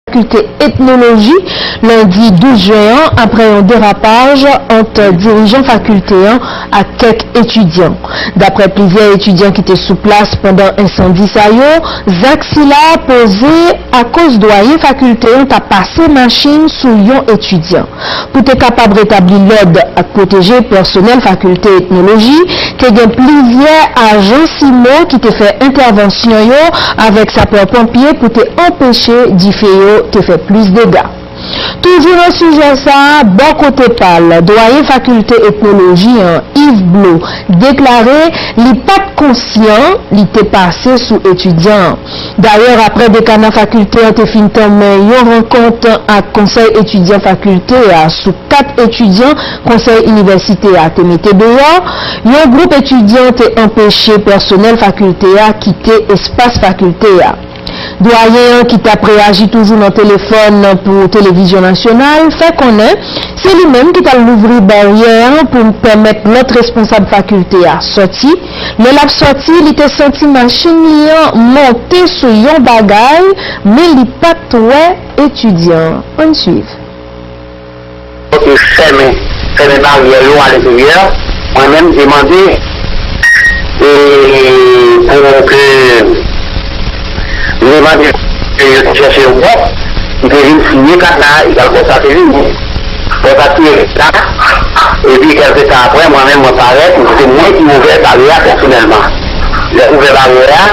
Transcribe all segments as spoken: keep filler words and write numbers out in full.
fakilte etnoloji lendi douz jen an, aprè yon derapaj ant dirijan fakilte an ak kèk etidyan. Daprè plizyè etidyan ki te sou plas pandan ensandi sa yo, zak sila poze akoz dwayen fakilte an t ap pase machin sou yon etidyan. Pou te kapab retabli lòd ak pwoteje pèsonèl fakilte etnoloji, te gen plizyè ajan simo ki te fè entèvansyon yo avèk sapè ponpye pou te anpeche dife yo te fè plis dega. Toujou nan sijè sa a, bò kote pa l, dwayen fakilte etnoloji an, Yves Blot, deklare li pa t konsyan li te pase sou etidyan an. Dayè, aprè dekana fakilte an te fin tanmen yon rankont ak konsèy etidyan fakilte a sou kat etidyan konsèy inivèsite a te mete deyò, yon gwoup etidyan te anpeche pèsonèl fakilte a kite espas fakilte a. Dwayen an, ki t ap reyaji toujou nan telefòn pou televizyon nasyonal, fè konnen se li menm ki t al louvri baryè an pou pèmèt lòt responsab fakilte a sòti. Lè l ap sòti, li te santi machin li an monte sou yon bagay, men li pa t wè etidyan an. Ann swiv. Yo te fèmen, fèmen baryè yo alenteryè. Mwen menm, m te mande e pou ke m te mande ke yo te chèche yon bòs ki te vin siye kat la, egal bòs la te vini. Bòs la siye kat la, epi kèlke tan aprè, mwen menm, mwen parèt, se mwen ki ouvè baryè a pèsonèlman. Lè m ouvè baryè a,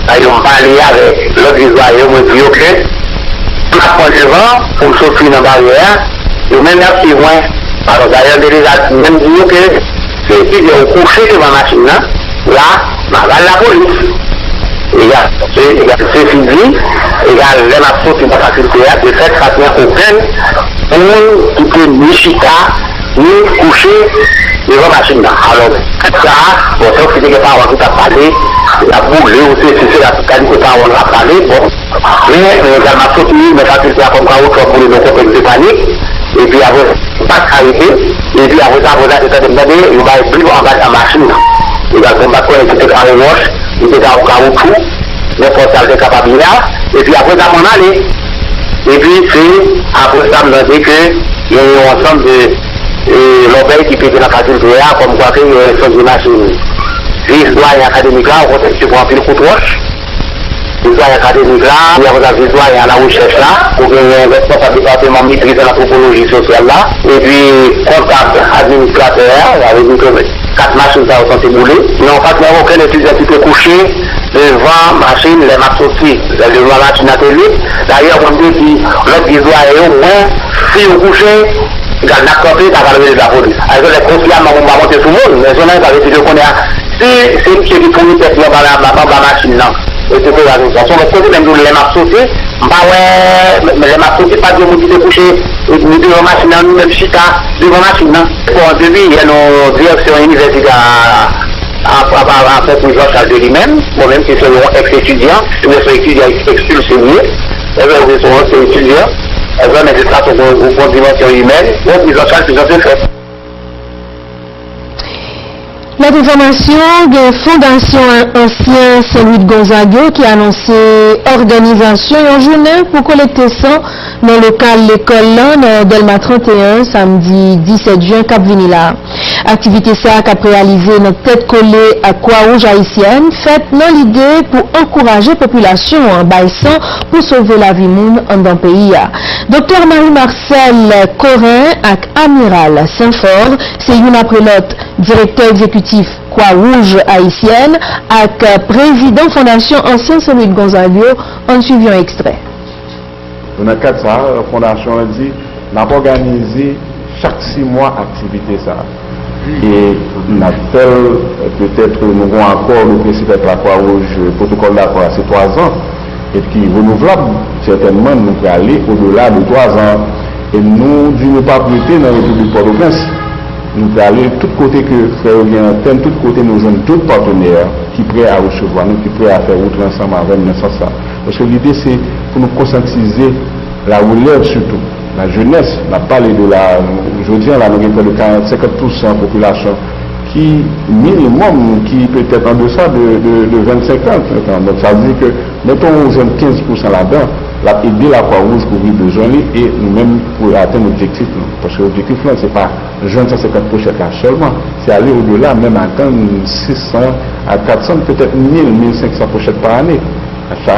sa yo m pale avèk lòt vizwaye yo, mwen di yo ke m ap pran devan pou m soti nan baryè a, yo menm y ap swiv mwen. Alò, dayè, m te deja menm di yo ke se ki lè yo kouche devan machin nan, la, m ap al lapolis. Egal, se, egal, sesi di, egal, lè m ap soti nan fakilte a, de fèt, pa t gen okenn moun ki te ni chita, ni kouche devan machin nan. Alò, sa, bon, se yon ti pawòl ki t ap pale, y ap boule, ou se, se, se la, tout kalite pawòl ap pale, bon. Men, men, egal, m ap soti nan fakilte a kòm kawotchou ap boule nan kontèks de panik, epi apre, m pa t ka rete, epi apre sa, apre sa, se tande m tande, yo bay bri anba machin nan. Egal, bon, m pa t konnen si se kawowòch, si se kawotchou, nenpòt sa l te kapab ye a, epi apre sa, m ann ale. Epi se apre sa, m tande ke gen yon ansanm de e, lòbèy ki pete nan fakilte a, kòmkwa ke yo ensandi machin vis dwayen akademik la, okontrè, misye pran anpil kout wòch. Vis dwayen akademik la, epi apre sa, vis dwayen a la rechèch la, ou genyen responsab depatman metriz an antwopoloji sosyal la, epi kontab administratè a, sa vle di ke kat machin sa yo sanse boule. Non, pa t gen okenn etidyan ki te kouche devan machin lè m ap soti. Lè devan machin nan te lib, dayè, mwen m te di lòt vis dwayen yo, mwen, si yo kouche, egal n ap kanpe, n ap al rele lapolis. Alò, lè konfyaman pou m pa monte sou moun, men jounalis la te di ke kounye a, si se misye ki founi tèt li anba, anba machin nan, etsetera, etsetera. Se yon lòt kote, men m di w, lè m ap soti, m pa wè, men lè m ap soti, pa t gen moun ki te kouche, ni devan machin nan, ni menm chita devan machin nan. Bon, depi yè, nou, direksyon inivèsite a, a, a, a, a pran pou Jean Charles de li menm, mwen menm ki se yon ex etidyan, se yon etidyan ekspilse m ye, se yon ex etidyan, se yon administratè yon, yon, yon dimansyon imèn, yon priz an chaj ki sanse fèt. Lòt enfòmasyon, gen Fondasyon Ansyen Sen Lwi Gonzag yo ki anonse òganizasyon yon jounen pou kolekte san nan lokal lekòl lan nan Dèlma trannteyen, samdi disèt jen k ap vini la a. Aktivite sa a k ap reyalize nan tèt kole ak Kwa Wouj Ayisyèn fèt nan lide pou ankouraje popilasyon an bay san pou sove lavi moun anndan peyi a. Doktè Marie Marcelle Corin ak Amiral Saint-Fort se youn apre lòt direktè egzekitif Kwa Wouj Ayisyèn ak prezidan Fondasyon Ansyen Sen Lwi Gonzag yo. Ann swiv yon ekstrè. Nan kad sa a, fondasyon an di n ap òganize chak sis mwa aktivite sa a. E n ap fè l, petèt nou gen yon akò, nou prensip avèk Lakwa Wouj, pwotokòl dakò a se twa zan, e ki renouvlab, sètènman nou prale odela de twa zan. E nou di nou p ap rete nan Repiblik Pòtoprens. Nou prale tout kote ke frè yo gen antèn, tout kote nou jwenn dòt patnè ki prè a resevwa nou, ki prè a fè wout ansanm avè n nan sans sa. Paske lide se pou nou konsyatize la relèv sitou, la jenès, n ap pale de la, jodi a la nou gen prè de karant, senkant pousan popilasyon ki minimòm, ki petèt an desa de, de, de vennsenk an, trant an. Donk sa vle di ke meton ou jwenn kenz pousan ladan, L ap ede Lakwa Wouj kouvri bezwen li e nou menm pou atenn objektif nou. Paske objektif lan, se pa jwenn san senkant pochèt la sèlman, se ale odela, menm atenn sis san a kat san, petèt mil, mil senk san pochèt pa ane. Sa,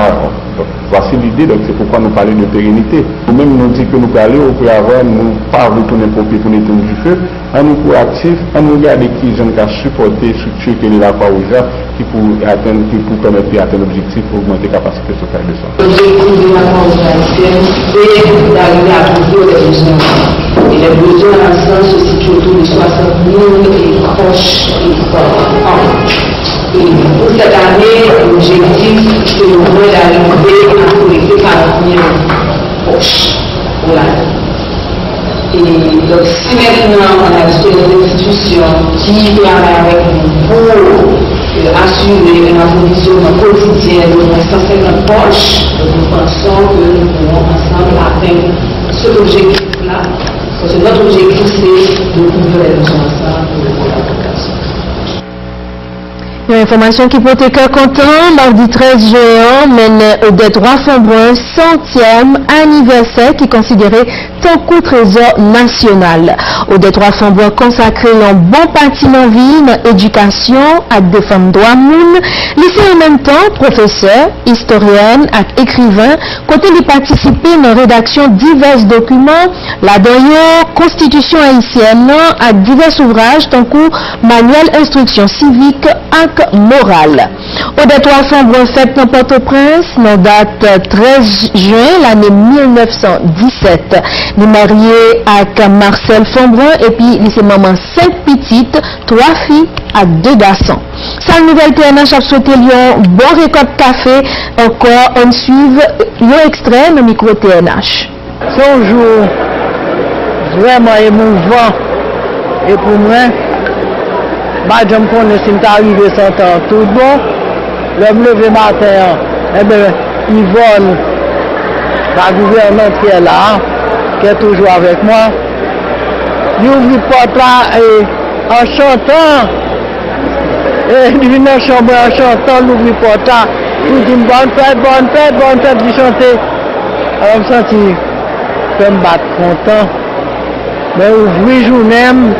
donk, vwasi lide, donk se poukwa nou pale de perenite. Nou menm, nou di ke nou prale operavwa, nou pa vle tounen pompe pou n etenn dife. Ann nou pwoaktif, ann nou gade kijan n ka sipòte estrikti ke li Lakwa Wouj la, ki pou atenn, ki pou pèmèt li atenn objektif ogmante kapasite stockage de sang. Objektif de Lakwa Wouj Ayisyèn, se d'arriver à couvrir les besoins en sang. Et les besoins en sang se situent autour de soixante mille poches par an. E pou sèt ane, objektif se omwen d'arriver à collecter quarante mille poches pour l'année. E donk, si maintenant on a des institutions qui travaillent avec nous pour, euh, assurer un approvisionnement quotidien d'au moins cent cinquante poches, donc nous pensons que nous pourrons ensemble atteindre cet objectif-là, parce que notre objectif, c'est de couvrir les besoins en sang pour la population. Yon enfòmasyon ki pote kè kontan, madi trèz jen an, mennen Odette Roy Fombrun santyèm anivèsè ki konsidere tankou trezò nasyonal. Odette Roy Fombrun konsakre yon bon pati nan vi nan edikasyon ak defann dwa moun. Li se an menm tan pwofesè, istoryèn ak ekriven, kote li patisipe nan redaksyon divès dokiman, ladan yo Konstitisyon ayisyèn nan ak divès ouvraj tankou manyèl enstriksyon sivik ak moral. Odette Roy Fombrun fèt nan Pòtoprens nan dat trèz jen lane mil nèf san disèt. Li marye ak Marcel Fombrun epi li se manman senk pitit, twa fi ak de gason. Sal nouvèl T N H ap swete l yon bon rekòt kafe ankò, ann swiv yon ekstrè nan mikwo T N H. Se yon jou vrèman emouvan. E pou mwen, m pa t janm konnen si m ta rive san tan tout bon. Lè m leve maten an, enben, Yvonne, la gouvernante qui est là, qui est toujours avec moi, li ouvri pòt la e an chantan. E li vin nan chanm mwen an chantan, l ouvri pòt la. Li di m, "Bòn fèt, bòn fèt, bòn fèt," li chante. Alò, m santi kè m bat kontan. Mwen ouvri jounen m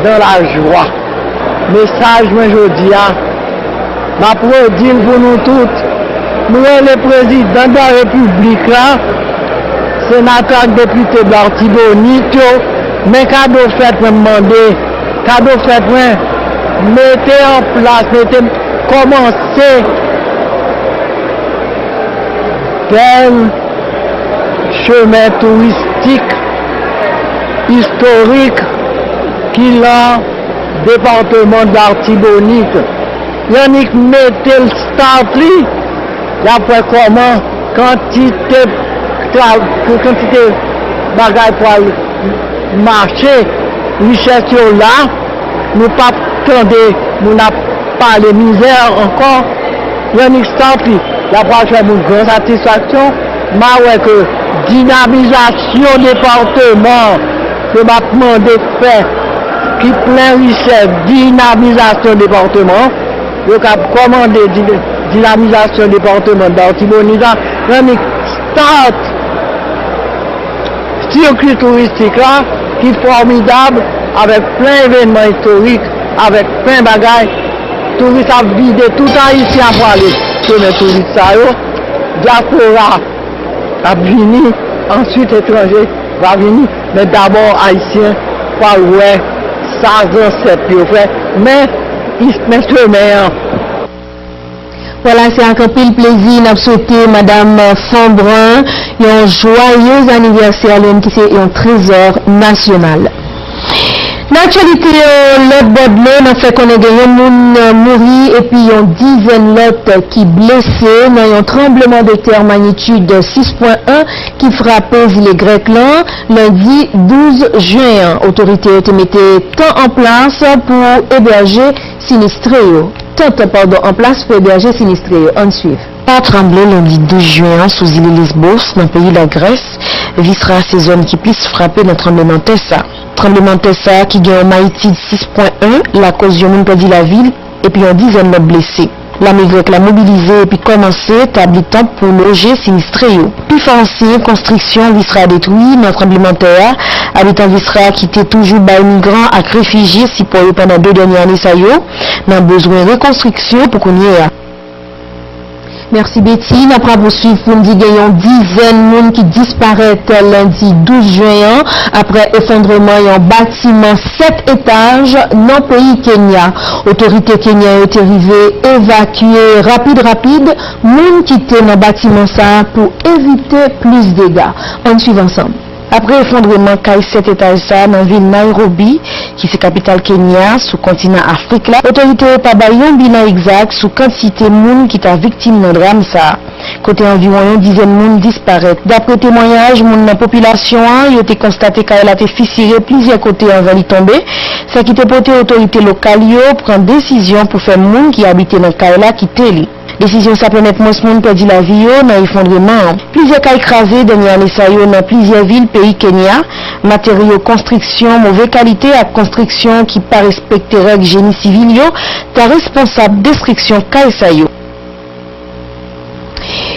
dans la joie. Mesaj mwen jodi a, m ap redi l pou nou tout. M rele prezidan de la repiblik la, senatè ak depite Latibonit yo, men kado fèt mwen m mande, kado fèt mwen, mete an plas, mete, kòmanse bèl chemen touristik, istorik ki lan depatman Latibonit. Annik mete l start li, y ap wè kòman kantite tra-, kantite bagay pral mache, richès yo la, nou p ap tande moun ap pale mizè ankò. Annik start li, l ap pral fè moun gran satisfaksyon. M a wè ke dinamizasyon depatman ke m ap mande fè, ki plen richès, dinamizasyon depatman, yo ka kòmande di-, dinamizasyon depatman Latibonit la, annik start sikwi touristik la, ki fòmidab, avèk plen evènman istorik, avèk plen bagay. Touris ap vide, tout Ayisyen ap prale chemen touris sa yo. Dyaspora ap vini, answit etranje va vini, men dabò Ayisyen pral wè sa zansèt yo fè, men, men chemen an. Vwala, se ak anpil plezi n ap swete Madam Fombrun yon jwayez anivèsè, li menm ki se yon trezò nasyonal. Nan aktyalite yo, lòt bò dlo, n ap fè konnen gen yon moun mouri epi yon dizèn lòt ki blese nan yon tranblemanntè manyitid sis pwen en ki frape zile grèk lan lendi douz jen an. Otorite yo te mete tan an plas pou ebèje sinistre yo. Tant, padon, an plas pou ebèje sinistre yo. Ann swiv. Sa tranble lendi douz jen an sou zile Lesbos, nan peyi Lagrès. Visra se zòn ki plis frape nan tranblemanntè sa. Tranblemanntè sa, ki gen yon mayitid sis pwen en, lakoz yon moun pèdi lavi l epi yon dizèn lòt blese. Lame grèk la mobilize epi kòmanse tabli tanp pou loje sinistre yo. Pifò ansyen konstriksyon Vistra detwi nan tranblemanntè a. Abitan Vistra ki te toujou bay migran ak refijye sipò yo pandan de dènye ane sa yo, nan bezwen rekonstriksyon pou kounye a. Mèsi Betty. N ap rapousuiv pou n di gen yon dizèn moun ki disparèt lendi douz jen an apre efondreman yon batiman sèt etaj nan peyi Kenya. Otorite kenyan yo te rive evakye rapid rapid moun ki te nan batiman sa a pou evite plis dega. Ann swiv ansanm. Apre efondreman kay sèt etaj sa a nan vil Nairobi, ki se kapital Kenya sou kontinan Afrik la, otorite yo pa bay yon bilan egzak sou kantite moun ki ta viktim nan dram sa a, kote anviwon yon dizèn moun disparèt. Dapre temwayaj moun nan popilasyon an, yo te konstate kay la te fisire plizyè kote anvan li tonbe, sa ki te pote otorite lokal yo pran desizyon pou fè moun ki abite nan kay la kite li. Desizyon sa pèmèt mwens moun pèdi lavi yo nan efondreman an. Plizyè kay kraze dènye ane sa yo nan plizyè vil peyi Kenya. Materyo konstriksyon move kalite ak konstriksyon ki pa respekte règ jeni sivil yo ta responsab destriksyon kay sa yo.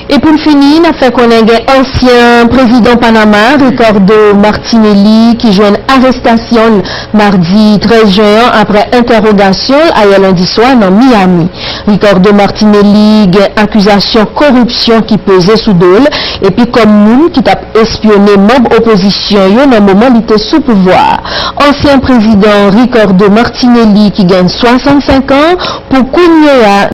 E pou n fini, n ap fè konnen gen ansyen prezidan Panama, Ricardo Martinelli, ki jwenn arestasyon l madi trèz jen an apre entèwogasyon l ayè lendi swa nan Miami. Ricardo Martinelli gen akizasyon koripsyon ki peze sou do l, epi kòm moun ki t ap espyone manm opozisyon yo nan moman li te sou pouvwa a. Ansyen prezidan Ricardo Martinelli, ki gen swasannsenk an, pou kounye a,